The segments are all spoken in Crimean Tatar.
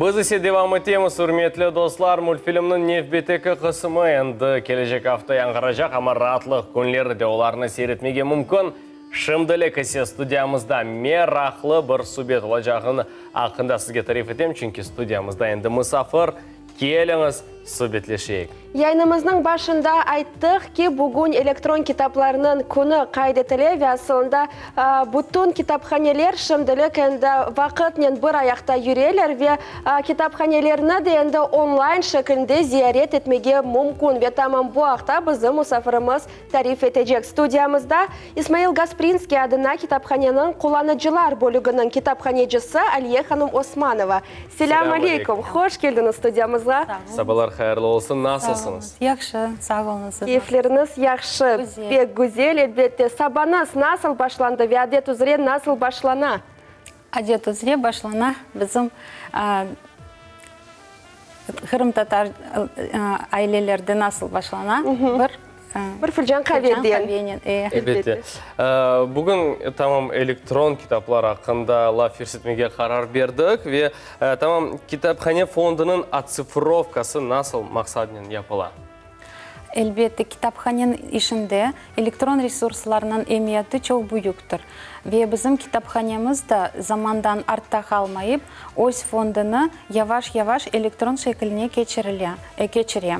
Biz ise devam etemiz, ürmetli dostlar, mültfilmniñ nevbetteki qısımı endi kelecek afta yañğıracaq, amma raatlıq künleri de olarnı seyretmege mümkün. Şimdilik ise studiyamızda meraqlı bir subet olacağını aqqında sizge tarif etem, çünki studiyamızda endi musafir. Keliñiz, subetleşeyik. Yayınımıznıñ başında ayttıq ki, bugün elektron kitaplarnıñ künü qayd etile ve asılında bütün kitaphaneler şimdilik endi vaqıtnen bir ayaqta yüreler ve kitaphanelerni de endi online şeklinde ziyaret etmege mümkün. Ve tamam bu aqta bizim musafirimiz tarif etecek. Studiyamızda İsmail Gasprinskiy adına kitaphaneniñ qullanıcılar bölüginiñ kitaphanecisi Aliye hanım Osmanova. Selâm aleyküm! Hoş keldiñiz studiyamızğa! Sabalar hayırlı olsun! Nasılsıñız? Yahşı, sağ oluñız. Siz Keyfleriñiz yahşı? Güzel. Pek güzel, elbette. Sabañız nasıl başlandı ve adet üzre nasıl başlana? Adet üzre başlana bizim qırımtatar ailelerde nasıl başlana? Bir Bir filcan qaveden. Filcan qavenen, e. Elbette. Bugün tamam elektron kitaplar aqqında laf yürsetmege qarar berdik ve tamam kitaphane fondunıñ otsifrovkası nasıl maqsadnen yapıla? Elbette, kitaphaneniñ işinde elektron resurslarnıñ emiyeti çoq büyüktir. Ve bizim kitaphanemiz da zamandan artta qalmayıp, öz fondunı yavaş-yavaş elektron şekline keçirile, keçire.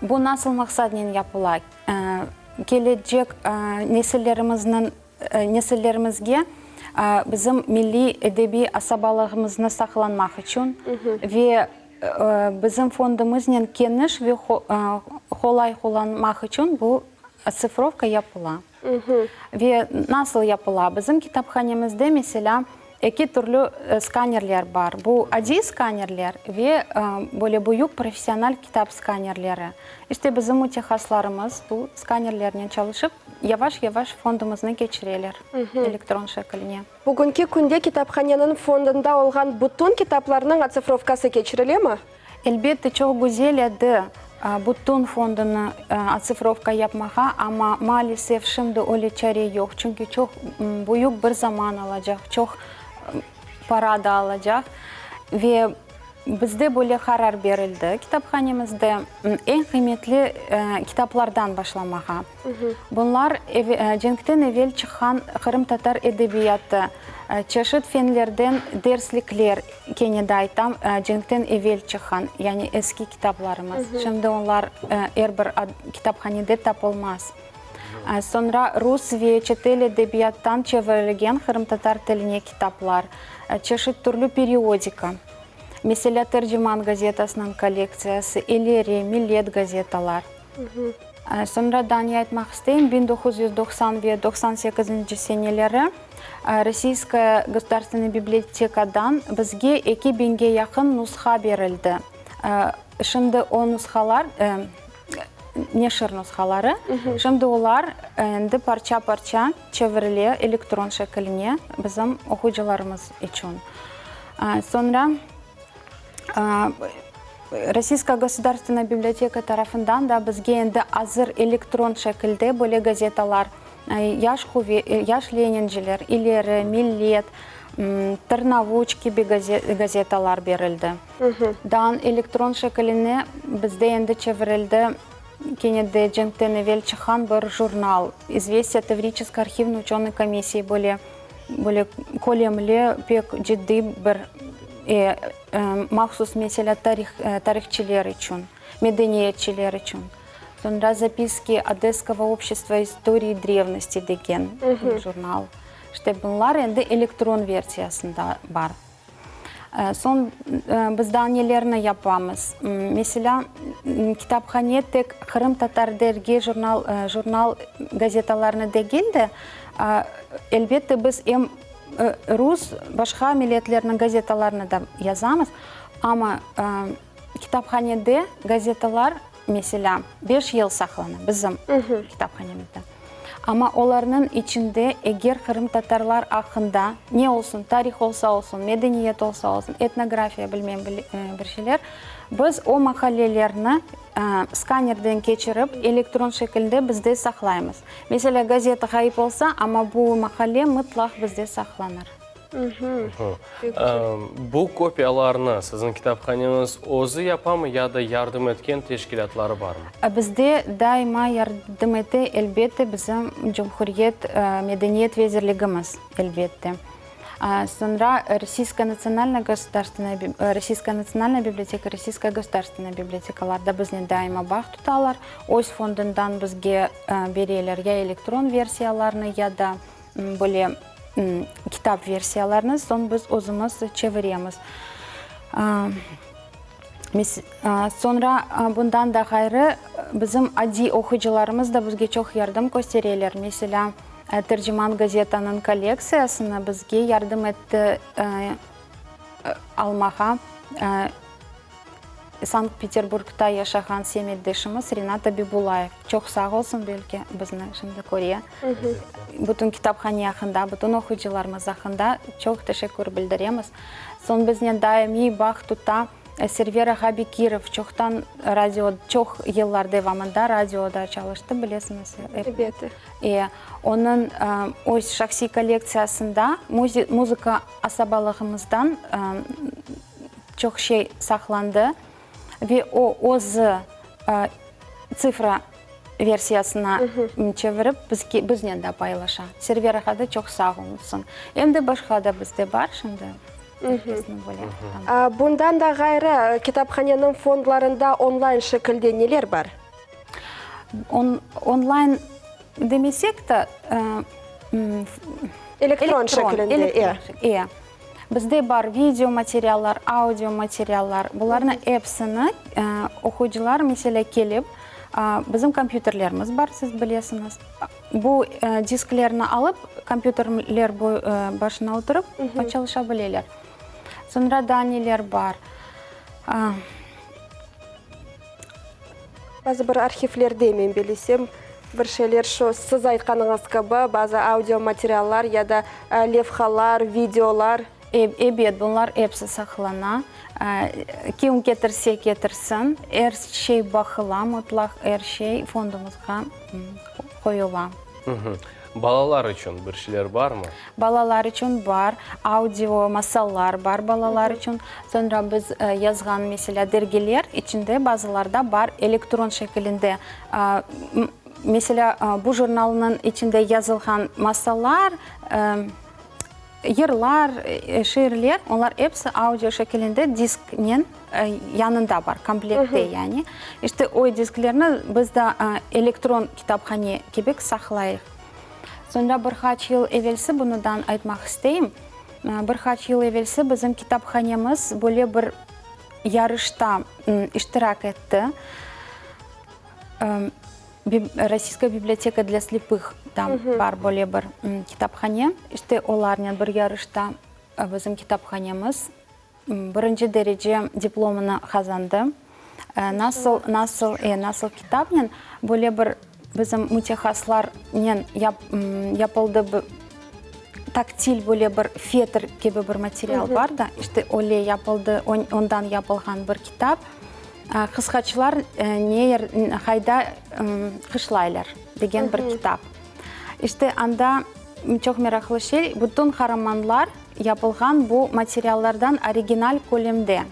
Bu nasıl maqsadnen yapıla? Kelecek nesillerimizniñ, nesillerimizge bizim milliy edebiy asabalığımıznı saqlanmaq içün ve bizim fondumıznen keniş ve qolay qullanmaq içün bu otsifrovka yapıla. Ve nasıl yapıla? Bizim kitaphanemizde, meselâ, eki türlü skanerler bar. Bu adiy skanerler ve böyle büyük professional kitap skanerleri. İşte, bizim mütehassıslarımız bu skanerlernen çalışıp, yavaş-yavaş fondumıznı keçireler elektron şekline. Bugünki künde kitaphaneniñ fondunda olğan bütün kitaplarnıñ otsifrovkası keçirilemi? Elbette, çoq güzel edi bütün fondunı otsifrovka yapmağa, amma maalesef şimdi öyle çare yoq, çünki çoq büyük bir zaman alacaq, çoq para da alacaq. Ve bizde böyle qarar berildi kitaphanemizde, eñ qıymetli kitaplardan başlamağa. Bunlar, cenkten evel çıqqan qırımtatar edebiyatı, çeşit fenlerden derslikler, kene de aytam, cenkten evel çıqqan, yani eski kitaplarımız. Şimdi onlar er bir kitaphanede tapılmaz. Soñra rus ve çetel edebiyattan çevirilgen qırımtatar tiline kitaplar, çeşit türlü periodika, meselâ, Terciman gazetasınıñ kollektsiyası, İleri, Millet gazetalar. Soñra daa ne aytmaq isteyim, 1990 ve 98-nci seneleri Rossiyskaya gosudarstvenıy bibliotekadan bizge eki biñge yaqın nusha berildi. Şimdi o nushalar, neşir nushaları, şimdi olar endi parça-parça çevirile elektron şekiline bizim oquyıcılarımız içün. Soñra Rossiyskaya gosudarstvenaya biblioteka tarafından da bizge endi azır elektron şekilde böyle gazetalar, Yaş Yaş leninciler, İleri, Millet, Tırnavuç kibi gazetalar berildi. Daa elektron şekiline bizde endi çevirildi kene de cenkten evel çıqqan bir jurnal, İzvestiya Tavriçeskoy arhivno-uçenıy komissii böyle böyle kölemli, pek ciddiy bir Mahsus meselâ tarih, tarihçiler içün, medeniyetçiler içün. Soñra Zapiski Odesskogo общества istorii drevnosti degen jurnal. İşte bunlar endi elektron versiyasında bar. Soñ biz daa nelerni yapamız? Meselâ, kitaphane tek qırımtatar dergi, jurnal, jurnal, gazetalarnı degil de, elbette, biz em Rus, başqa milletlerniñ gazetalarını da yazamız, amma kitaphanede gazetalar, meselâ, beş yıl saqlana bizim kitaphanemizde. Amma olarnıñ içinde eger qırımtatarlar aqqında ne olsun, tarih olsa olsun, medeniyet olsa olsun, etnografiya, bilmem, bir şeyler, biz o maqalelerni skanerden keçirip, elektron şekilde bizde saqlaymız. Meselâ, gazeta ğayıp olsa, amma bu maqale mıtlaq bizde saqlanır. Bu kopiyalarnı siziñ kitaphaneñiz özü yapamı ya da yardım etken teşkilâtları barmı? Bizde daima yardım ete, elbette, bizim Cumhuriyet Medeniyet vezirligimiz, elbette. Soñra Rossiyskaya natsionalnaya gosudarstvennaya Rossiyskaya natsionalnaya biblioteka, Rossiyskaya gosudarstvennaya bibliotekalar da biznen daima bağ tutalar. Öz fondundan bizge bereler ya elektron versiyalarnı, ya da böyle kitap versiyalarını, soñ biz özümiz çeviremiz. Soñra, bundan da ğayrı, bizim adiy oquyıcılarımız da bizge çoq yardım köstereler. Meselâ, Terciman gazetanıñ kollektsiyasını bizge yardım etti almağa Sankt-Peterburgda yaşağan semetdeşimiz Rinat Abibulayev. Çoq sağ olsun, belki bizni şimdi köre. Bütün kitaphane aqqında, bütün oquyıcılarımız aqqında çoq teşekkür bildiremiz. Soñ biznen daimiy bağ tuta Server ağa Bekirov, çoqtan radio, çoq yıllar devamında radioda çalıştı, bilesiñiz. Elbette. E, onıñ öz şahsiy kollektsiyasında muzıka asabalığımızdan çoq şey saqlandı ve o özü tsifra versiyasına çevirip, bizge, biznen de paylaşa. Server ağa da çoq sağ olsun. Em de başqa da bizde bar şimdi. Herkesni böyle Bundan da ğayrı, kitaphaneniñ fondlarında onlayn şekilde neler bar? Onlayn demesek de, Elektron şekilinde, e. E. Bizde bar video materiallar, audio materiallar, bularnı epsini oquyıcılar, meselâ, kelip, bizim kompyuterlerimiz bar, siz bilesiñiz, bu disklerni alıp, kompyuterler başına oturıp, çalışa bileler. Soñra daa neler bar? Bazı bir arhivlerde, men bilesem, bir şeyler şu siz aytqanıñız kibi, bazı audio materiallar ya da levhalar, videolar. Ebet, bunlar episi saqlana. Kim ketirse, ketirsin, er şey baqıla, mıtlaq er şey fondumızğa qoyula. Balalar içün bir şeyler barmı? Balalar içün bar, audio masallar bar balalar içün. Soñra biz yazğan, meselâ, dergiler içinde bazılarda bar elektron şekilinde. Meselâ, bu jurnalnıñ içinde yazılğan masallar, yırlar, şiirler, olar episi audio şekilinde disknen yanında bar, komplektte yani. İşte, o disklerni biz de elektron kitaphane kibi saqlayıq. Soñra bir qaç yıl evelsi, bunıdan aytmaq isteyim, bir qaç yıl evelsi bizim kitaphanemiz böyle bir yarışta iştirak etti, Rossiyskaya biblioteka dlâ slepıh, tam bar böyle bir kitaphane, işte olarnen bir yarışta bizim kitaphanemiz Birinci derece diplomını qazandı. Nasıl, nasıl, e, nasıl kitapnen böyle bir bizim mütehassıslarnen yap, yapıldı taktil böyle bir fetr kibi bir material bar da, işte öyle yapıldı, ondan yapılğan bir kitap. Qısqaçlar ne yer, qayda qışlaylar degen bir kitap. İşte anda çoq meraqlı şey, bütün qaramanlar Yapılğan bu materiallardan original kölemde,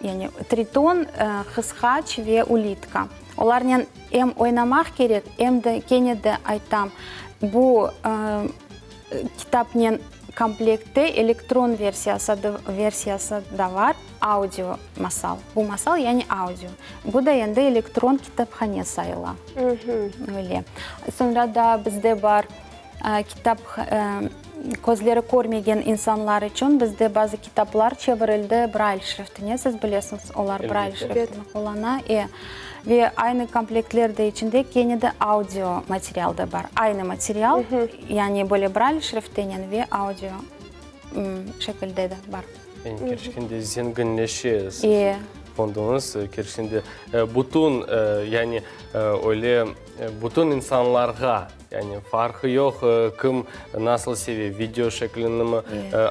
yani triton, qısqaç ve ulitka. Olarnen em oynamaq kerek, em de, kene de aytam, bu kitapnen komplektte elektron versiyası versiyası da bar, audio masal. Bu masal, yani audio. Bu da endi elektron kitaphane sayıla. Öyle. Soñra da bizde bar Kitap, közleri körmegen insanlar içün bizde bazı kitaplar çevirildi Brayl şriftine, siz bilesiñiz, olar Brayl şriftini qullana. E, ve aynı komplektler de içinde kene de audio material da bar. Aynı material, yani böyle Brayl şriftinen ve audio şekilde de bar. Yani kerçekten de zenginleşe siziñ fonduñız, kerçekten de bütün, yani öyle bütün insanlarğa. Yani farqı yoq, kim nasıl seve, video şeklinimi,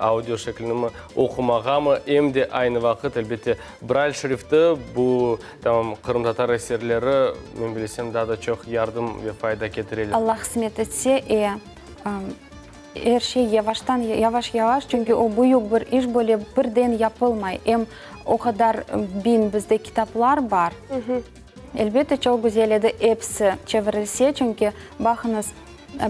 audio şeklinimi, oqumağamı, em de aynı vaqıt, elbette, Brayl şrifti, bu, tamam, qırımtatar eserleri, men bilesem, daa da çoq yardım ve fayda ketireler. Allah qısmet etse, e. Er şey yavaştan, yavaş-yavaş, çünki o büyük bir iş, böyle birden yapılmay. Em o qadar biñ bizde kitaplar bar. Elbette, çoq güzel edi episi çevirilse, çünki, baqıñız,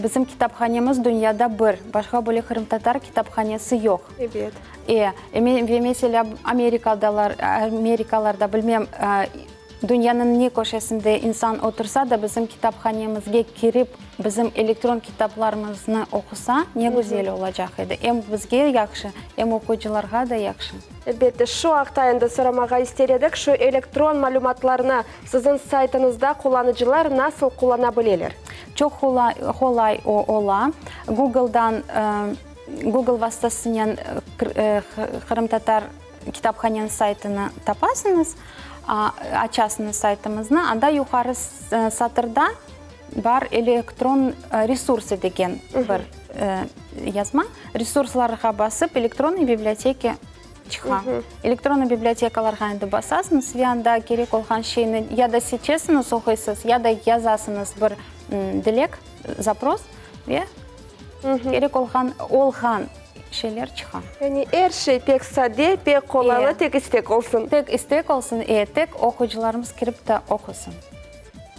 bizim kitaphanemiz dünyada bir, başqa böyle qırımtatar kitaphanesi yoq. Ebet. E, ve meselâ, Amerikadalar, Amerikalarda, bilmem, Dünyanıñ ne köşesinde insan otursa da, bizim kitaphanemizge kirip, bizim elektron kitaplarımıznı oqusa, ne güzel olacaq edi. Em bizge yahşı, em oquyıcılarğa da yahşı. Elbette, şu aqta endi soramağa ister edik, şu elektron malümatlarnı siziñ saytıñızda qullanıcılar nasıl qullana bileler? Çoq qolay ola. Googledan, Google vastasınen qırımtatar Kitaphaneniñ saytını tapasıñız, açasıñız saytımıznı, anda yuqarı satırda bar Elektron resursı degen bir yazma. Resurslarğa basıp, Elektronıy biblioteki çıqa. Elektronıy bibliotekalarğa endi basasıñız ve anda kerek olğan şeyni ya da seçesiñiz, oquysız, ya da yazasıñız bir dilek, zapros, ve kerek olğan olğan şeyler çıqa. Yani er şey pek sade, pek qolaylı, tek istek olsun. Tek istek olsun, e, tek oquyıcılarımız kirip de oqusın.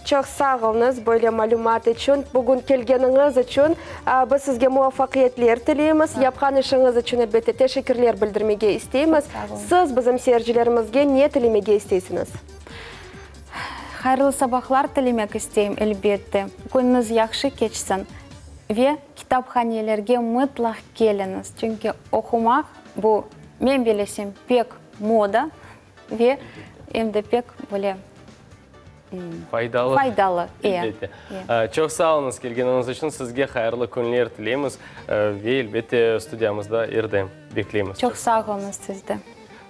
Çoq sağ oluñız böyle malümat içün, bugün kelgeniñiz içün. Biz sizge muvafaqiyetler tileymiz. Yapqan işiñiz içün, elbette, teşekkürler bildirmege isteymiz. Siz bizim seyircilerimizge ne tilemege isteysiñiz? Hayırlı sabahlar tilemek isteyim, elbette. Künüñiz yahşı keçsin ve kitaphanelerge mıtlaq keliñiz, çünki oqumaq, bu, men bilesem, pek moda ve em de pek böyle Faydalı. Faydalı, e. Elbette. Çoq sağ oluñız kelgeniñiz içün, sizge hayırlı künler tileymiz ve, elbette, studiyamızda er daim bekleymiz. Çoq sağ oluñız siz de.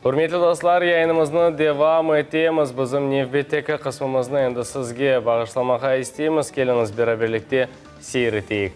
Ürmetli dostlar, yayınımıznı devam etemiz. Bizim nevbetteki qısmımıznı endi sizge bağışlamağa isteymiz. Keliñiz, beraberlikte seyir eteyik.